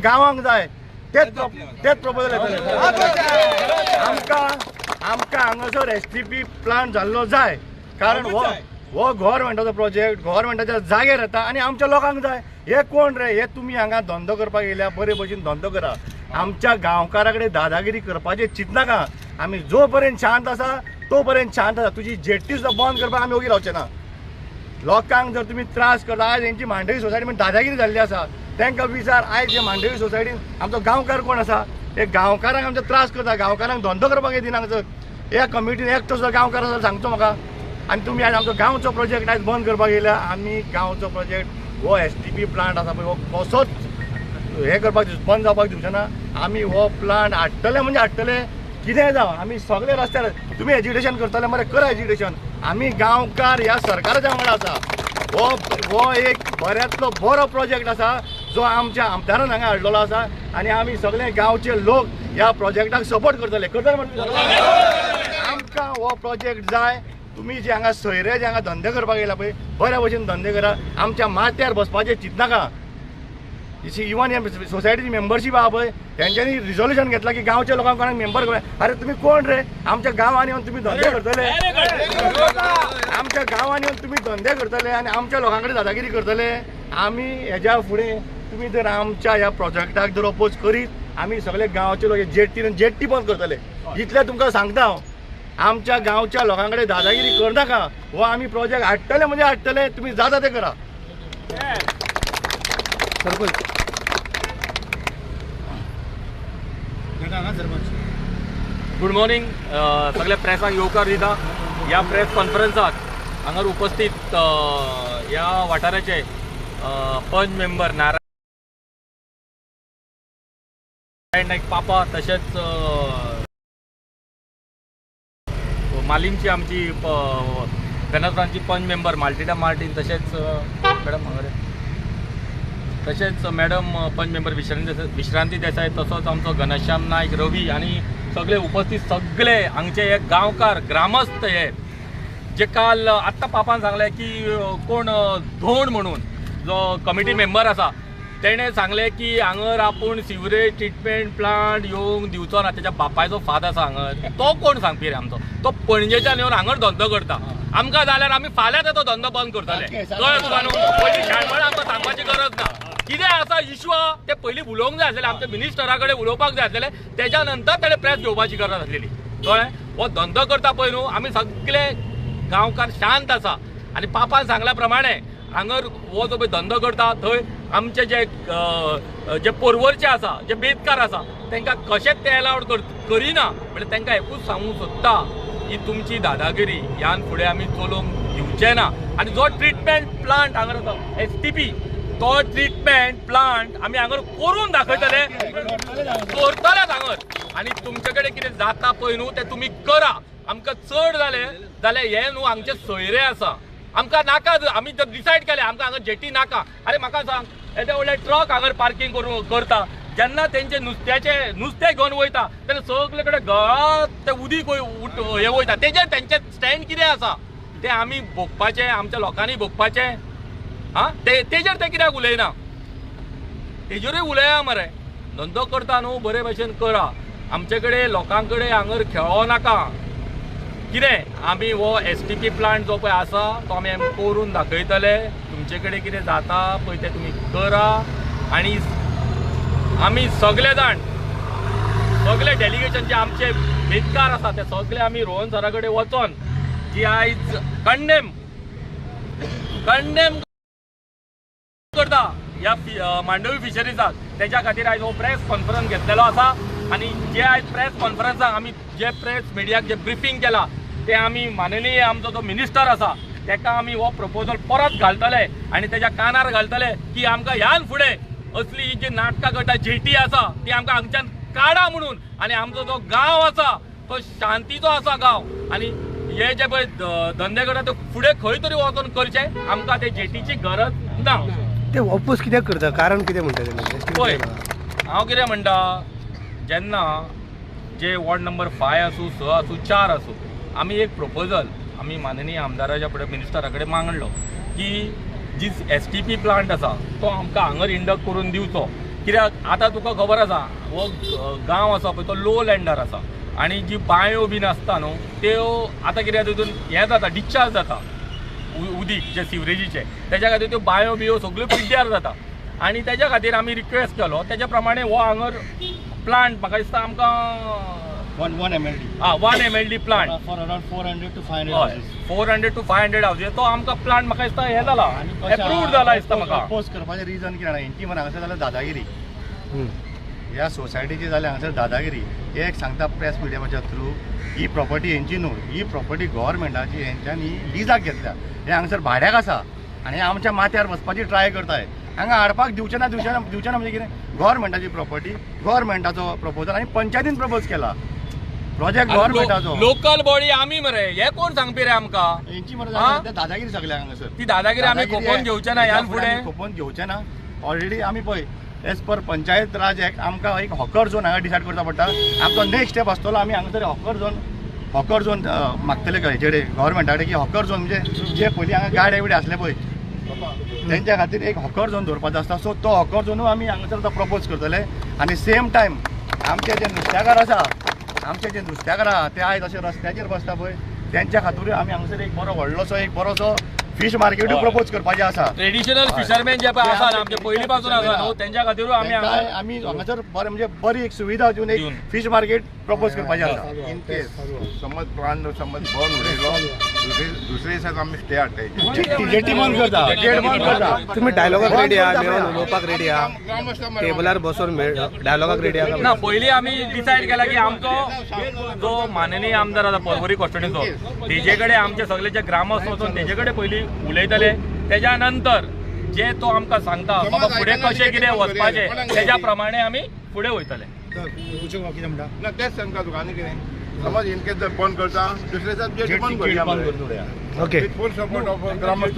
गांवांक जाय तेच तेच प्रपोजल येतले. आमकां आमकां हांगासर एस टी पी प्लांट जाल्लो जाय, कारण हो हो गव्हर्मेंटाचो प्रोजेक्ट गव्हर्मेंटाच्या जाग्यार येता आनी आमच्या लोकांक जाय. हे कोण रे? हे तुमी हांगा धंदो करपाक येयल्या, बरे भशेन धंदो करा. आमच्या गांवकारा कडेन दादागिरी करपाचें चिंतनाका. आमी जो पर्यंत शांत आसा तो पर्यंत शांत आसा. तुजी जेट्टी सुद्दां बंद करपाक आमी ओगी रावचे ना. लोकांक जर तुमी त्रास करता, आयज हेंची मांडवी सोसायटी म्हण दादागिरी जाल्ली आसा, तांकां विचार आयज हे मांडवी सोसायटीन आमचो गांवकार कोण आसा, हे गांवकारांक आमचो त्रास करता, गांवकारांक धंदो करपाक दिना. हांगासर ह्या कमिटीन एकटो सुद्दां गांवकार आसा सांगचो म्हाका. आनी तुमी आयज आमचो गांवचो प्रोजेक्ट आयज बंद करपाक येयल्या. आमी गांवचो प्रोजेक्ट हो एस टी पी प्लांट आसा पळय हो कसोच हें करपाक बंद जावपाक दिवचे ना. आमी हो प्लांट हाडटले म्हणजे हाडटले, कितेंय जावं. आमी सगळे रस्त्यार तुमी एज्युकेशन करतले मरे, करा एज्युकेशन. आमी गांवकार ह्या सरकाराच्या वांगडा आसा. हो हो एक बऱ्यांतलो बरो प्रोजेक्ट आसा जो आमच्या आमदारान हांगा हाडलेलो आसा आनी आमी सगळे गांवचे लोक ह्या प्रोजेक्टाक सपोर्ट करतले. करतले म्हणजे आमकां हो प्रोजेक्ट जाय. तुमी जे हांगा सोयरे जे हांगा धंदे करपाक येयला पळय, बऱ्या भशेन धंदे करा. आमच्या माथ्यार बसपाचें चिंतनाका. इवन हे सोसायटीची मेंबरशीप आहा पळय, तेंच्यांनी रिजोल्युशन घेतला की गांवच्या लोकांक कोणाक मेंबर कर. अरे तुमी कोण रे? आमच्या गांवांनी येवन तुमी धंदे करतले, आमच्या गांवांनी येवन तुमी धंदे करतले आनी आमच्या लोकां कडेन दादागिरी करतले. आमी हेज्या फुडें तुमी जर आमच्या ह्या प्रोजेक्टाक जर अपोज करीत, आमी सगळे गांवचे लोक जेट्टी जेट्टी बंद करतले. इतलें तुमकां सांगता हांव. आमच्या गांवच्या लोकां कडेन दादागिरी करनाका. हो आमी प्रोजेक्ट हाडटले म्हणजे हाडटले, तुमी जाता ते करा. Sarpanch good morning. सगळ्या प्रेसाक येवकार दिता. ह्या प्रेस कॉन्फरन्साक हांगार उपस्थित ह्या वाठाराचे पंच मेंबर नारायण नायक पापा, तशेंच मालिमची आमची बेनाप्रांची पंच मेंबर माल्टिडा मार्टीन, तशेंच मॅडम हांगा, तशेंच मॅडम पंच मेंबर विश्रांती देसाय, तसोच आमचो घनश्याम नायक रवी आनी सगळे उपस्थित सगळे हांगचे हे गांवकार ग्रामस्थ हे जे काल आत्तां पापान सांगलें की कोण धोंड म्हणून जो कमिटी मेंबर आसा तेणें सांगलें की हांगर आपूण सिवरेज ट्रिटमेंट प्लांट येवंक दिवचो ना. तेच्या बापायचो फाद आसा हांगर, तो कोण सांगपी रे आमचो? तो पणजेच्यान येवन हांगर धंदो करता. आमकां जाल्यार आमी फाल्यांच तो धंदो बंद करतले. कळ्ळें तुका न्हू? पयलीं शाणपणां आमकां सांगपाची गरज ना. कितें आसा इशू आहा ते पयलीं उलोवंक जाय आसलें, आमच्या मिनिस्टरा कडेन उलोवपाक जाय आसलें, तेज्या नंतर तेणें प्रेस घेवपाची गरज आसलेली. कळ्ळें? हो धंदो करता पळय न्हू, आमी सगळे गांवकार शांत आसा आनी पापान सांगल्या प्रमाणे हांगर हो जो पळय धंदो करता थंय आमचे जे जे पोरवरचे आसा, जे बेतकार आसा, तांकां कशेंच ते एलावड करिना. म्हणल्यार तांकां एकूच सांगूंक सोदता ही तुमची दादागिरी ह्यान फुडें आमी चलोवंक दिवचे ना. आनी जो ट्रिटमेंट प्लांट हांगर आसा एस टी पी, तो ट्रिटमेंट प्लांट आमी हांगर करून दाखयतले, करतलेच हांगर. आनी तुमचे कडेन कितें जाता पळय न्हू तें तुमी करा. आमकां चड जालें जाल्यार हे न्हू हांगचे सोयरे आसा, आमकां नाका. आमी जर डिसायड केलें आमकां हांगा जेटी नाका, अरे म्हाका सांग येदे व्हडले ट्रक हांगर पार्किंग करून करता, जेन्ना तेंचे नुस्त्याचे नुस्तें घेवन वयता तेन्ना सगळे कडेन गळत तें उदीक हें वयता, तेजेर तेंचें स्टँड कितें आसा तें आमी भोगपाचें, आमच्या लोकांनी भोगपाचें. आं, तेजेर ते कित्याक उलयना? तेजेरूय उलया मरे. धंदो करता न्हू बरे भशेन करा, आमचे कडेन लोकां कडेन हांगर खेळो नाका. कितें आमी हो एस टी पी प्लांट जो पळय आसा तो आमी करून दाखयतले. तुमचे कडेन कितें जाता पळय तें तुमी करा. आनी आमी सगळे जाण सगळे डेलिगेशन जे आमचे बेतकार आसा ते सगळे आमी रोहन सरा कडेन वचोन जी आयज कंडेम कंडेम करता ह्या मांडवी फिशरीजाक, तेच्या खातीर आयज हो प्रेस कॉन्फरन्स घेतलेलो आसा. आनी जे आयज प्रेस कॉन्फरन्साक आमी जे प्रेस मिडियाक जे ब्रिफींग केला ते आमी माननीय आमचो जो मिनिस्टर आसा तेका आमी हो प्रपोजल परत घालतले आनी तेज्या कानार घालतले की आमकां ह्यान फुडें असली ही जी नाटकां करता जेटी आसा ती आमकां हांगच्यान काडा म्हणून. आनी आमचो जो गांव आसा तो शांतीचो आसा गांव, आनी हे जे पळय धंदे करता ते फुडें खंय तरी वचोन करचे, आमकां ते जेटीची गरज ना. ते ऑपोज कित्याक करता, कारण कितें म्हणटा ते? पळय हांव कितें म्हणटा, जेन्ना जे वॉर्ड नंबर 5 आसूं, 6 आसूं, 4 आसूं, आमी एक प्रपोजल आमी माननीय आमदाराच्या फुडें मिनिस्टरा कडेन मागलो की G S T P plant आसा तो आमकां हांगर इंडक्ट करून दिवचो. कित्याक आतां तुका खबर आसा हो गांव आसा पळय तो लो लँडार आसा आनी जी बांयो बीन आसता न्हू त्यो आतां कितें तितून हें जाता, डिस्चार्ज जाता उदीक जे सिवरेजीचें, तेज्या खातीर त्यो बांयो बियो सगळ्यो पिड्ड्यार जाता आनी तेज्या खातीर आमी रिक्वेस्ट केलो. तेज्या प्रमाणे हो हांगर प्लांट म्हाका दिसता आमकां 1 MLD, ah 1 MLD plant for around 400 to 500 हय 400 to 500 houses तो आमकां प्लांट म्हाका दिसता हें जाला, एप्रूव्ड जाला दिसता म्हाका. अपोज करपाचें रिजन कितें जाणा, हेंची मरे हांगासर जाल्यार दादागिरी, ह्या सोसायटीची जाल्या हांगासर दादागिरी. एक सांगता प्रेस मिडियमाच्या थ्रू, ही प्रॉपर्टी हेंची न्हू, ही प्रॉपर्टी गव्हर्मेंटाची, हेंच्यांनी लिजाक घेतल्या, हे हांगासर भाड्याक आसा आनी आमच्या माथ्यार बसपाची ट्राय करताय. हांगा हाडपाक दिवचे ना, दिवचे ना, दिवचे ना म्हणजे कितें, गव्हर्मेंटाची प्रॉपर्टी, गव्हर्मेंटाचो प्रपोजल आनी पंचायतीन प्रपोज केला प्रोजेक्ट गव्हर्मेंटाचो. लोकल बॉडी आमी मरे, हे कोण सांगपी रे आमकां? हेंची मरे दादागिरी सगळ्या हांगासर, ती दादागिरी आमी खोपोवन घेवचे ना, ह्यान फुडें खोपोवन घेवचे ना. ऑलरेडी आमी पळय as per Panchayat Raj act आमकां एक हॉकर झोन हांगा डिसायड करता पडटा. आमचो नेक्स्ट स्टेप आसतलो आमी हांगासर हॉकर झोन मागतले हेचे कडेन गव्हर्मेंटा कडेन की हॉकर झोन म्हणजे जे पयलीं हांगा गाडे बिडे आसले पळय तेंच्या खातीर एक हॉकर झोन दवरपाचो आसता. सो तो हॉकर झोनूय आमी हांगासर तो प्रपोज करतले. आनी सेम टायम आमचे जे नुस्त्याकार आसा, आमचे जे नुस्त्याकार आहा ते आयज अशे रस्त्याचेर बसता पळय तेंच्या खातीरूय आमी हांगासर एक बरो व्हडलोसो एक बरोसो फिश मार्केटूय प्रपोज करपाचें आसा. ट्रेडिशनल फिशरमॅन जे पळय आसा आमचे पयलीं पासून आसा न्हू तेंच्या खातीरूय आमी आमी हांगासर बरें म्हणजे बरी एक सुविधा दिवन एक फिश मार्केट प्रपोज करपाचें आसा. इन केस समज प्लांट समज बंद उडयलो दुसरे दिसाक आमी स्टे हाडटाय, जेटी बंद करता, गेट बंद करता. तुमी डायलॉगाक रेडी आहा, मेळोन उलोवपाक रेडी आहा, टेबलार बसून डायलॉगाक रेडी आहा ना? पयलीं आमी डिसायड केला की आमचो जो माननीय आमदार आसा पर्वरी कॉन्स्टिट्युएन्सीचो तेजे कडेन आमचे सगळे जे ग्रामस्थ वचून तेजे कडेन पयलीं उलयतले, तेज्या नंतर जे तो आमकां सांगता बाबा फुडें कशें कितें वचपाचें तेज्या प्रमाणे आमी फुडें वयतले. ना तेंच सांगता तुका आनी कितें, समज इन केस जर बंद करता दुसरे दिसा जेटी बंद करुया, okay, with full support of ग्रामस्थ.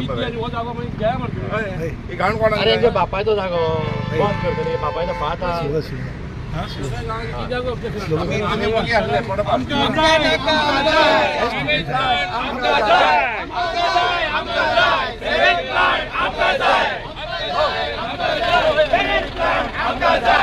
ही घाण कोणाक बापायचो जागो बंद करतले, बापायचो फात आहा. आमकां जाय.